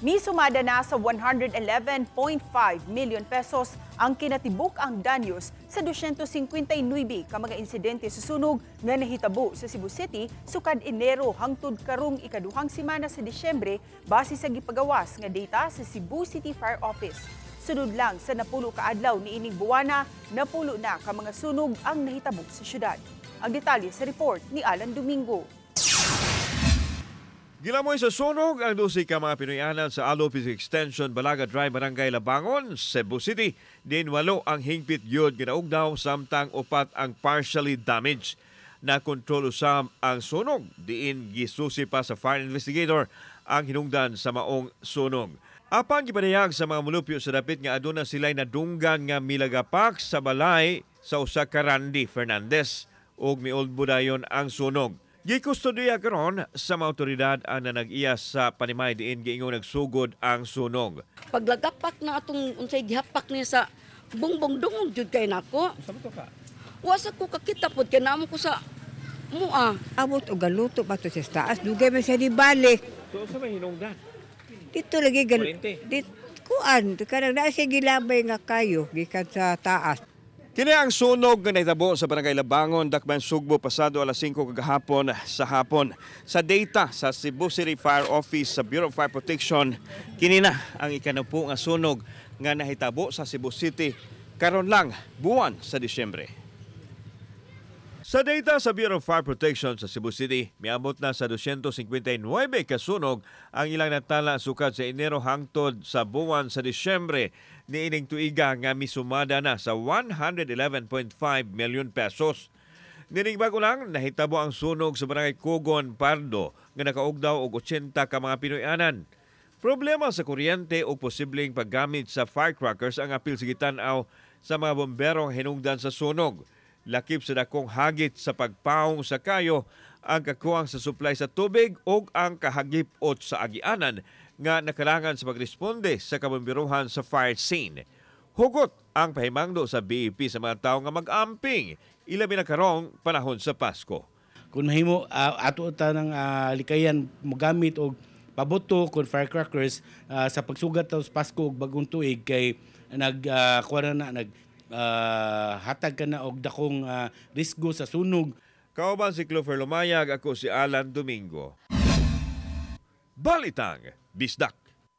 Misumada na sa 111.5 million pesos ang kinatibuk ang danyos sa 259 ka mga insidente sa sunog nga nahitabo sa Cebu City sukad Enero hangtod karong ikaduhang semana sa Disyembre, base sa gipagawas nga data sa Cebu City Fire Office. Sunod lang sa 10 ka adlaw niining buwana, 10 na ka mga sunog ang nahitabo sa syudad. Ang detalye sa report ni Alan Domingo. Gilamoy sa sunog ang 12 ka mga Pinoyanan sa Alopis Extension, Balaga Drive, Barangay Labangon, Cebu City. Din walo ang hingpit gyud ginaugdaw samtang 4 ang partially damaged. Na kontrol usab ang sunog, diin gisusi pa sa fire investigator ang hinungdan sa maong sunog. Apan gipadayag sa mga mulupyo sa dapit nga aduna sila'y nadunggan nga milagapak sa balay sa usa ka Randy Fernandez ug miulbo dayon ang sunog. Gikustodiya karon sa mga otoridad ang nanag-iya sa panimay diin giingon nagsugod ang sunog. Paglagapak na atong unsay gihapak niya sa bongbong, dungog jud kay nako. Wa sa ko kakita pod kay namo ko sa mua. Abot og galuto pa to sa taas, dugay man siya di balik. So sa may hinungdan? Dito lagi gal dit kuan kanang naa siya gilabay nga kayo gikan sa taas. Kini ang sunog nga nahitabo sa Barangay Labangon, Dakban, Sugbo, pasado alas 5 kagahapon sa hapon. Sa data sa Cebu City Fire Office sa Bureau of Fire Protection, kini na ang ikanapu nga sunog nga nahitabo sa Cebu City karon lang buwan sa Disyembre. Sa data sa Bureau of Fire Protection sa Cebu City, miabot na sa 259 kasunog ang ilang natala sukad sa Enero hangtod sa buwan sa Disyembre niining tuiga nga misumada na sa 111.5 million pesos. Nining bago lang, nahitabo ang sunog sa Barangay Kugon, Pardo nga nakaugdaw og 80 ka mga Pinoyanan. Problema sa kuryente o posibleng paggamit sa firecrackers ang apil sa gitan-aw sa mga bomberong hinungdan sa sunog. Lakip sa dakong hagit sa pagpaong sa kayo, ang kakuwang sa supply sa tubig o ang kahagipot sa agianan nga nakalangan sa pagresponde sa kabomberuhan sa fire scene. Hugot ang pahimangdo sa BFP sa mga tao nga mag-amping, ilabi na karong panahon sa Pasko. Kung mahimo ato ta ng likayan mogamit og paboto kon firecrackers sa pagsugat sa Pasko ug Bagong Tuig kay nag kuha na nag hatag ka na og dakong risgo sa sunog. Kauban si Clover Lumayag, ako si Alan Domingo. Balitang Bisdak.